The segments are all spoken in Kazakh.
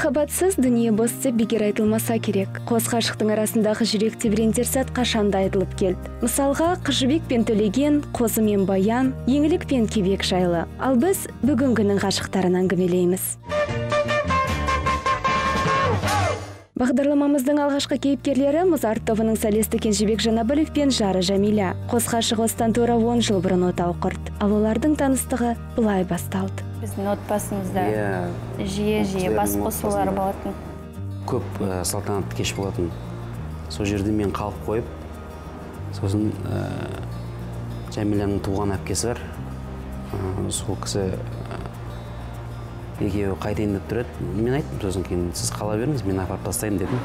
Махаббатсыз дүние бос деп бекер айтылмаса керек. Қос ғашықтың арасындағы жүрек тебірентер сәт қашанда айтылып келді. Мысалға, Қыз Жібек пен Төлеген, Қозы мен Баян, Еңлік пен Кебек жайлы. Ал біз бүгінгінің ғашықтарын әңгімелейміз. Бағдарламамыздың алғашқы кейіпкерлері Музарт тобының солисті Кенжебек Жанабілов пен жары Жәмила. Қос ғашық осыдан тура 10 жыл бұрын отау құрды. Ал олардың таныстығы былай басталды. Біздің отбасымызда жиі-жиі бас қосулар болатын. Көп салтанатты кеш болатын. Сол жерде мен қалып қойып, сосын Жәмиланың туған әпкесі бар. Сол кісі екеуі қайтайын деп тұр еді. Мен айттым, сосын кейін сіз қала беріңіз, мен апарып тастайын дедім.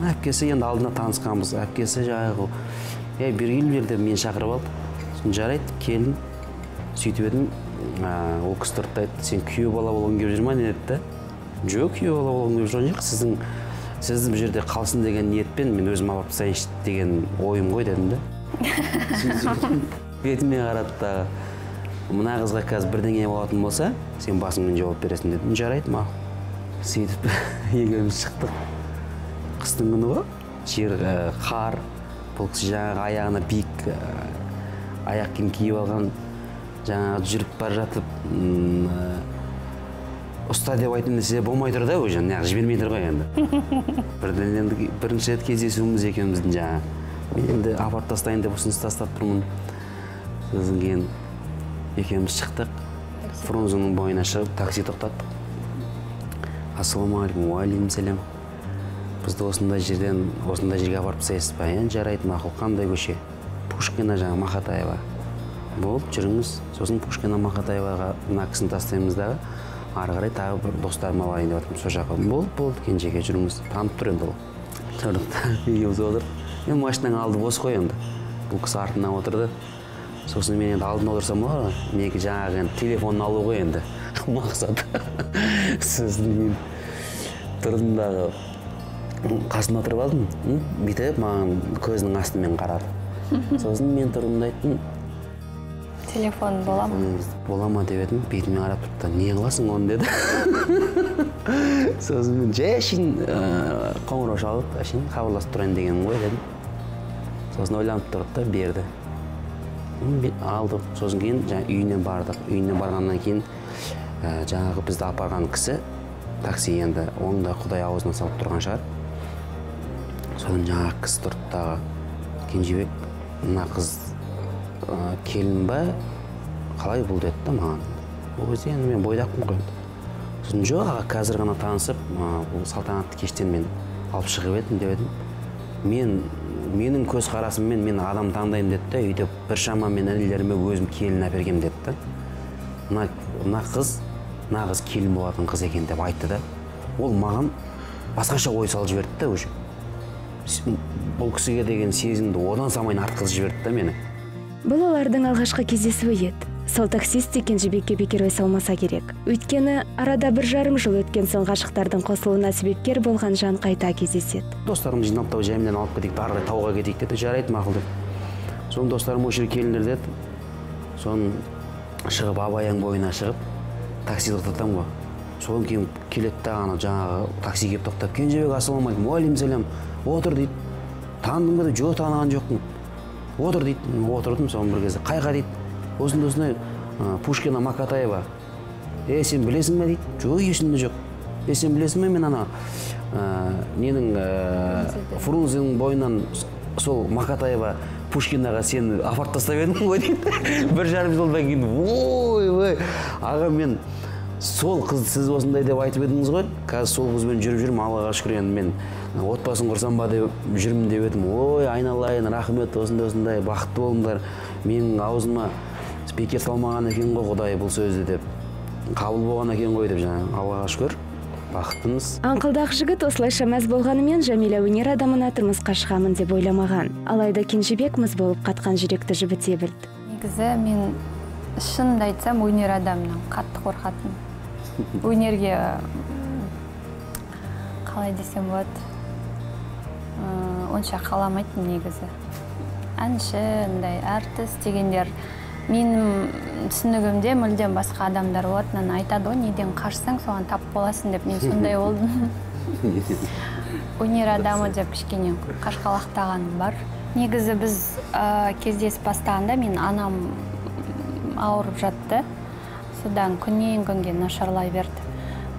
Әпкесі енді алдына танысқанбыз. Әпкесі жаңағы, бері кел бер деп мені шақырып алды. Сосын жарайды, келдім. Сөйтіп едім, ол кісі тұрды да айтты, сен күйеу бала болғың келіп жүр ма не деді да. Жоқ, күйеу бала болғым келіп жүрген жоқ. Сізді бұл жерде қалсын деген ниетпен мен өзім апарып тастайыншы деген ойым ғой дедім да. Бетіме қарады да, мына қызға қазір бірдеңе болатын болса, сен басыңмен жауап бересің дедім. Жарайды, мақұл. Сөйтіп екеуміз шықтық. Қыстың күні ғой, жер қар, бұл кісі жаңағы аяғына биік аяқ киім киіп алған, жаңағы жүріп бара жатып, ұста деп айтайын десе болмай тұр да, уже неғып жібермей тұр ғой енді. Бірден енді бірінші рет кездесуіміз екеуміздің жаңағы. Мен енді апарып тастайын деп ұсыныс тастап тұрмын. Сосын кейін екеуміз шықтық, Фрунзенің бойына шығып, такси тоқтаттық. Ассалаумағалейкум, уағалейкум. Бізді осындай жерден, осындай жерге апарып тастайсыз ба? Енді жарайды, мақұл, қандай көше? Пушкина жаңа Мақатаева. Болды, жүріңіз. Сосын Пушкина Мақатаеваға мына кісіні тастаймыз дағы, ары қарай тағы бір достарым алайын деп жатырмын сол жаққа. Болды, болды, Кенжеке, жүріңіз. Танып тұр енді ол. Тұрдық та, екеуміз отырдық. Мен машинаның алды бос қой енді. Бұл кісі артына отырды. Сосын мен енді алдына отырсам болады, менікі жаңағы енді телефонын алу ғой енді мақсат. Сосын мен тұрдым дағы қасына отырып алдым, бүйтіп маған көзінің астымен қарады. Сосын мен тұрдым да айттым, телефон бола ма? Бола ма деп едім, бетіме қарап тұрды да, не қыласың оны деді. Сосын мен жай әшейін қоңырау шалып, әшейін хабарласып тұрайын дегенім ғой дедім. Сосын ойланып тұрды да берді. Алдық, сосын кейін үйіне бардық. Үйіне барғаннан кейін жаңағы бізді апарған кісі, такси енді, оның да Құдай аузына салып тұрған шығар. Содан жаңағы кісі тұрды дағы, Кенжебек, мына қыз келін ба, қалай бұл деді да маған. Ол кезде енді мен бойдақпын ғой. Сосын жоқ, аға, қазір ғана танысып, бұл салтанатты кештен мен алып шығып едім деп едім. Менің көз қарасыммен мен адам таңдаймын деді да, үйде біршама мен інілеріме өзім келін әпергем деді да. Мына қыз, мына қыз келін болатын қыз екен деп айтты да. Ол маған басқаша ой салып жіберді да уже. Бұл кісіге деген сезімді одан самайын артқызып жіберді да мені. Бұл олардың алғашқы кездесуі еді. Сол таксист те Кенжебекке бекер ой салмаса керек. Өйткені арада 1,5 жыл өткен соң ғашықтардың қосылуына себепкер болған жан қайта кездеседі. Достарым жиналып тау Жәмиланы алып кетейік, ары қарай тауға кетейік деді. Жарайды, мақұл деп. Соны достарым осы жерге келіңдер деді. Соны шығып Абаяң бойына шығып такси тоқтатамын ғой. Содан кейін келеді да ана жаңағы такси келіп тоқтап, Кенжебек, ассалаумағалейкум, уағалейкум, отыр дейді. Таныдың ба деп, жоқ, таныған жоқпын. Отыр дейді. Отырдым, соны бір кезде қайқа дейді. Осындай осындай Пушкина Макатаева. Сен білесің бе дейді. Жоқ, есімде жоқ. Сен білесің бе, мен ана ненің Фрунзенің бойынан сол Макатаева Пушкинаға сені апарып тастап едім ғой дейді. 1,5 жылдан кейін, ой, аға, мен сол қыз сіз осындай деп айтып едіңіз ғой. Қазір сол қызбен жүріп жүрмін, Аллаға шүкір, енді мен отбасын құрсам ба деп жүрмін деп едім. Ой, айналайын, рахмет, осындай осындай, бақытты болыңдар. Менің аузыма бекер салмаған екен ғой Құдай бұл сөзді деп. Қабыл болған екен ғой деп жаңа, Аллаға шүкір, бақыттымыз. Аңқылдақ жігіт осылайша мәз болғанымен Жәмила өнер адамына тұрмысқа шығамын деп ойламаған. Алайда Кенжебек мұз болып қатқан жүректі жібіте білді. Негізі мен шынымды айтсам, өнер адамынан қатты қорқатын. Өнерге қалай десем болады, онша қаламайтын негізі. Әнші, андай әртіс дегендер Менің түсінігімде мүлдем басқа адамдар болады. Ана айтады ғой, неден қашсаң, соған тап боласың деп. Мен сондай болдым. Өнер адамы деп кішкене қашқалақтағаным бар. Негізі біз кездесіп бастағанда мен анам ауырып жатты. Содан күннен күнге нашарлай берді.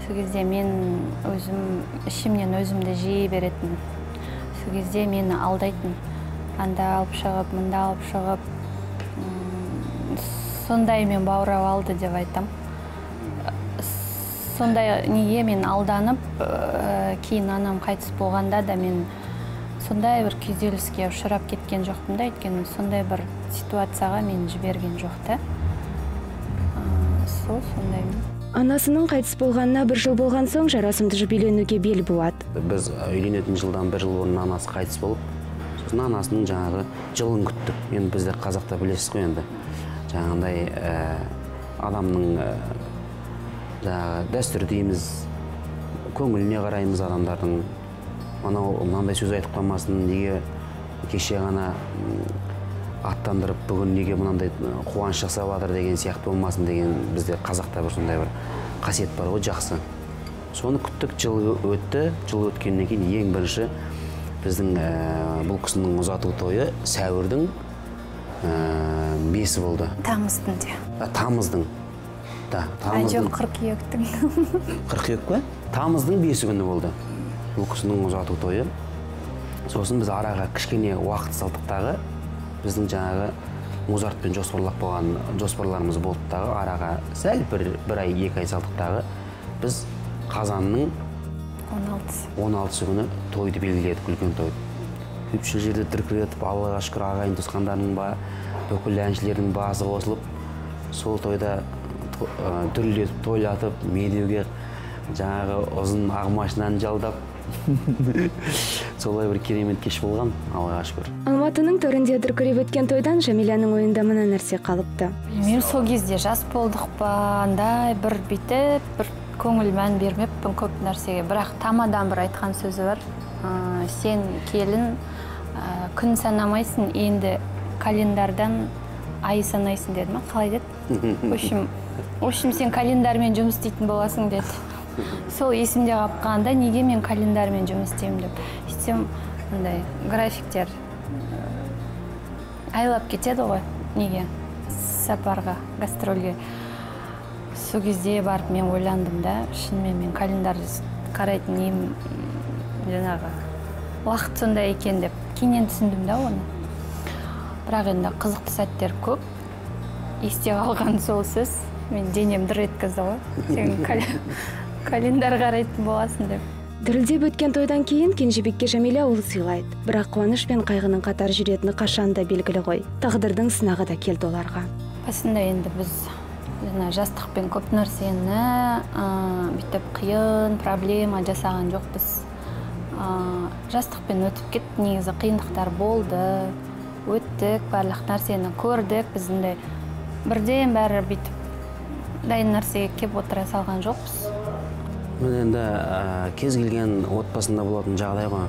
Сол кезде мен өзім ішімнен өзімді жей беретін. Сол кезде мені алдайтын. Анда алып шығып, мында алып шығып, сондай мен баурап алды деп айтам. Сондай неге мен алданып, кейін анам қайтыс болғанда да мен сондай бір күйзеліске ұшырап кеткен жоқпын да, өйткені сондай бір ситуацияға мен жіберген жоқ та. Сол сондай. Анасының қайтыс болғанына бір жыл болған соң жарасымды жұп үйленуге бел буады. Біз үйленетін жылдан бір жыл бұрын анасы қайтыс болып, сосын анасының жаңағы жылын күттік. Енді бізде қазақта білесіз ғой енді, жаңағындай адамның жаңағы дәстүр дейміз, көңіліне қараймыз адамдардың. Анау мынандай сөз айтып қалмасын, неге кеше ғана аттандырып, бүгін неге мынандай қуаныш жасап жатыр деген сияқты болмасын деген бізде қазақта бір сондай бір қасиет бар ғой, жақсы. Соны күттік, жыл өтті. Жыл өткеннен кейін ең бірінші біздің бұл кісінің ұзату тойы сәуірдің 5-і болды. Тамыздың де. Тамыздың. Да, тамыздың. Жоқ, қыркүйектің. Қыркүйек пе? Тамыздың 5-і күні болды бұл кісінің ұзату тойы. Сосын біз араға кішкене уақыт салдық дағы, біздің жаңағы Музартпен жоспарлап қойған жоспарларымыз болды дағы, араға сәл бір ай, 2 ай салдық дағы, біз қазанның 16-сы күні тойды белгіледік, үлкен тойды. Көпшіл жерде дүркіретіп, Аллаға шүкір, ағайын туысқандарының бүкіл әншілердің басы қосылып, сол тойда дүрілдетіп, тойлатып, медеуге жаңағы ұзын ақ машинаны жалдап, солай бір керемет кеш болған, Аллаға шүкір. Алматының төрінде дүркіреп өткен тойдан Жәмиланың ойында мына нәрсе қалыпты. Мен сол кезде жас болдық па, андай бір бүйтіп, бір көңіл мән бермеппін көп нәрсеге. Бірақ тамадан бір айтқан сөзі бар. Сен келін, күн санамайсың, енді календардан ай санайсың деді ма? Қалай деді? В общем, сен календармен жұмыс істейтін боласың деді. Сол есімде қалып қалғанда, неге мен календармен жұмыс істеймін деп. Сөйтсем, мындай графиктер айлап кетеді ғой, неге? Сапарға, гастрольге. Сол кезде барып мен ойландым да, шынымен мен календар қарайтын нем, жаңағы уақыт сондай екен деп. Кейіннен түсіндім да оны. Бірақ енді қызықты сәттер көп. Есте қалған сол сөз, мен денем дір еткізді ғой. Сен календар қарайтын боласың деп. Дүрілдеп өткен тойдан кейін Кенжебекке Жәмила ұл сыйлайды. Бірақ қуаныш пен қайғының қатар жүретіні қашан да белгілі ғой. Тағдырдың сынағы да келді оларға. Басында енді біз жастықпен көп нәрсені бүйтіп қиын, проблема жасаған жоқпыз. Жастықпен өтіп кетті, негізі қиындықтар болды. Өттік, барлық нәрсені көрдік. Біз бірден бәрі бүйтіп дайын нәрсеге кеп отыра салған жоқпыз. Мен енді кез келген отбасында болатын жағдай ғой.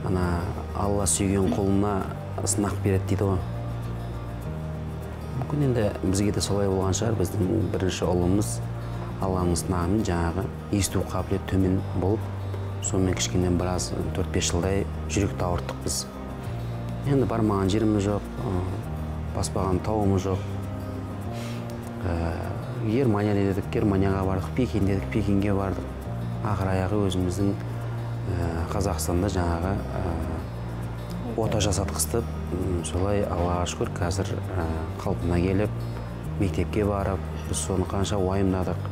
Ана Алла сүйген құлына сынақ береді дейді ғой. Мүмкін енді бізге де солай болған шығар. Біздің бірінші ұлымыз Алланың сынағымен жаңағы есту қабілеті төмен болып, сонымен кішкене біраз 4-5 жылдай жүректі ауырттық біз. Енді бармаған жеріміз жоқ, баспаған тауымыз жоқ. Германия дедік, Германияға бардық, Пекин дедік, Пекинге бардық. Ақыр аяғы өзіміздің Қазақстанда жаңағы ота жасатқызып, солай Аллаға шүкір қазір қалпына келіп, мектепке барып, біз соны қанша уайымдадық.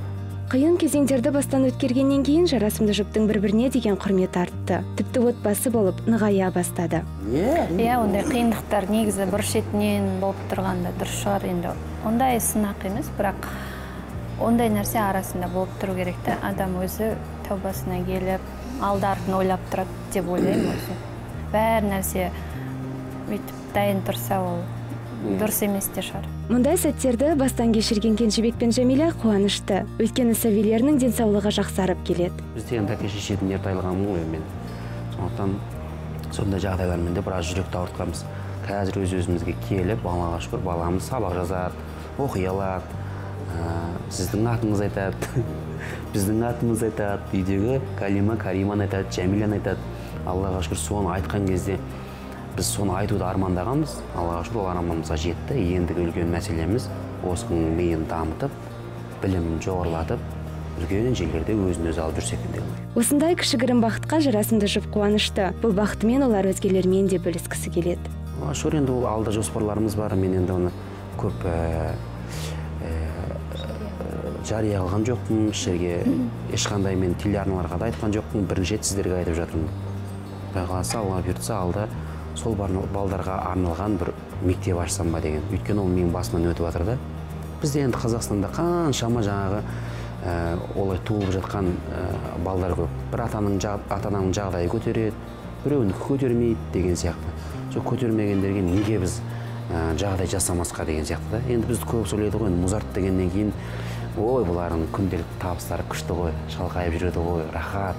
Қиын кезеңдерді бастан өткергеннен кейін жарасымды жұптың бір-біріне деген құрметі артты. Тіпті отбасы болып нығая бастады. Иә, ондай қиындықтар негізі бір шетінен болып тұрғанда дұрыс шығар енді. Ондай сынақ емес, бірақ ондай нәрсе арасында болып тұру керек те. Адам өзі тәубасына келіп, алды артын ойлап тұрады деп ойлаймын өзі. Бәр нәрсе бүйтіп дайын тұрса, ол дұрыс емес те шығар. Мұндай сәттерді бастан кешірген Кенжебек пен Жәмила қуанышты. Өйткені сәбилерінің денсаулығы жақсарып келеді. Біз деген әке шешеден ерте айырылғанмын ғой мен. Сондықтан сондай жағдайлармен де біраз жүректі ауыртқанбыз. Қазір өз өзімізге келіп, Аллаға шүкір, баламыз сабақ жазады, оқи алады, сіздің атыңызды айтады, біздің атымызды айтады, үйдегі Калима, Кариманы айтады, Жәмиланы айтады. Аллаға шүкір, соны айтқан кезде біз соны айтуды армандағанбыз. Аллаға шүкір, ол арманымызға жетті. Ендігі үлкен мәселеміз осының миын дамытып, білімін жоғарылатып, үлкен жерлерде өзін өзі алып жүрсе екен деген ой. Осындай кішігірім бақытқа жарасымды жұп қуанышты. Бұл бақытымен олар өзгелермен де бөліскісі келеді. Аллаға шүкір, енді ол алда жоспарларымыз бар. Мен енді оны көп жария қылған жоқпын, еш жерге ешқандай мен телеарналарға да айтқан жоқпын. Бірінші рет сіздерге айтып жатырмын. Құдай қаласа, Алла бұйыртса, алда сол балдарға арналған бір мектеп ашсам ба деген. Өйткені ол менің басымнан өтіп жатыр да. Бізде енді Қазақстанда қаншама жаңағы олай туылып жатқан балдар көп. Бір ата-ананың жағдайы көтереді, біреуінікі көтермейді деген сияқты. Сол көтермегендерге неге біз жағдай жасамасқа деген сияқты да. Енді бізді көп сөйлейді ғой, Музарт дегеннен кейін, ой, бұлардың күнделікті табыстары күшті ғой, шалқайып жүреді ғой, рахат,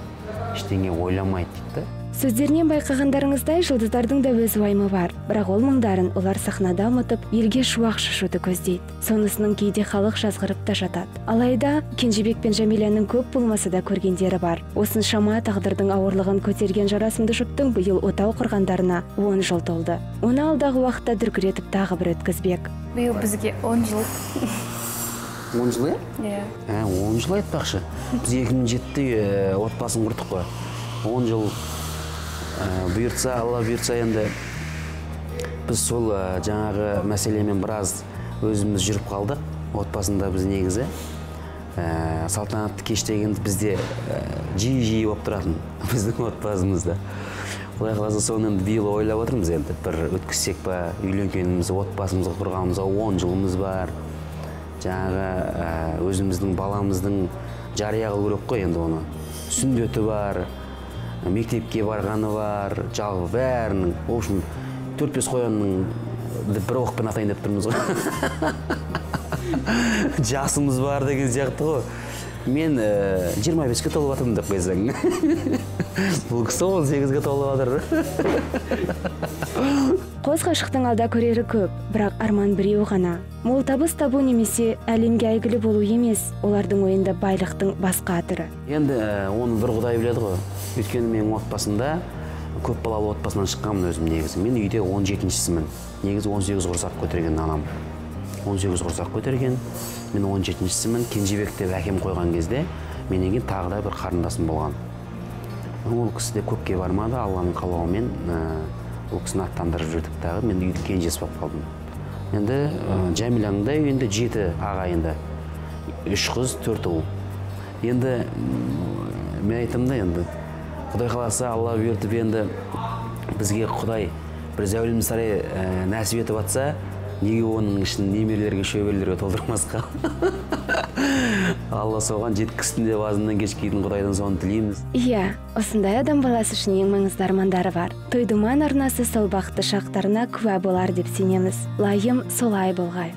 ештеңе ойламайды дейді да. Сөздерінен байқағандарыңыздай, жұлдыздардың да өз уайымы бар. Бірақ ол мұңдарын олар сахнада ұмытып, елге шуақ шашуды көздейді. Сонысының кейде халық жазғырып та жатады. Алайда Кенжебек пен Жәмиләнің көп болмаса да көргендері бар. Осыншама тағдырдың ауырлығын көтерген жарасымды жұптың биыл отау құрғандарына 10 жыл толды. Оны алдағы уақытта дүркіретіп тағы бір өткізбек. Биыл бізге 10 жыл. 10 жыл, иә? Иә. 10 жыл айтпақшы. Біз 2007-де отбасын құрдық қой. 10 жыл бұйыртса, Алла бұйыртса, енді біз сол жаңағы мәселемен біраз өзіміз жүріп қалдық. Отбасында біз негізі салтанатты кеш деген бізде жиі-жиі болып тұратын біздің отбасымызда. Құдай қаласа, соны енді биыл ойлап отырмыз, енді бір өткізсек па, үйленгеніміз, отбасымызды құрғанымызға 10 жылымыз бар. Жаңағы өзіміздің баламыздың жария қылу керек қой енді оны. Сүндеті бар, мектепке барғаны бар, жалпы бәрінің, в общем, 4-5 қоянның бір оқпен атайын деп тұрмыз ғой. Жасымыз бар деген сияқты ғой. Мен 25-ке толып жатырмын деп қойсаң. Бұл кісі 18-ге толып жатыр. Қос ғашықтың алда көрері көп, бірақ арман біреу ғана. Мол табыс табу немесе әлемге әйгілі болу емес, олардың ойында байлықтың басқа түрі. Енді оны бір Құдай біледі ғой. Өйткені менің отбасымда көп балалы отбасынан шыққанмын өзім негізі. Мен үйде 17-шісімін. Негізі 18 құрсақ көтерген анам. 18 құрсақ көтерген. Мен 17-шісімін. Кенжебек деп әкем қойған кезде менен кейін тағы да бір қарындасым болған. Ол кісі де көпке бармады, Алланың қалауымен ол кісіні аттандырып жүрдік тағы, мен үйдің кенжесі болып қалдым. Енді Жәмиланың да үйінде 7 ағайынды, 3 қыз, 4 ұл. Енді мен айтамын да, енді Құдай қаласа, Алла бұйыртып, енді бізге Құдай бір зәулім сарай нәсіп етіп атса, неге оның ішін немерелерге, шөберелерге толтырмасқа? Алла соған жеткізсін деп азаннан кешке дейін Құдайдан соны тілейміз. Иә, осындай адам баласы үшін ең маңызды армандары бар. Той-думан арнасы сол бақытты шақтарына куә болар деп сенеміз. Лайым солай болғай.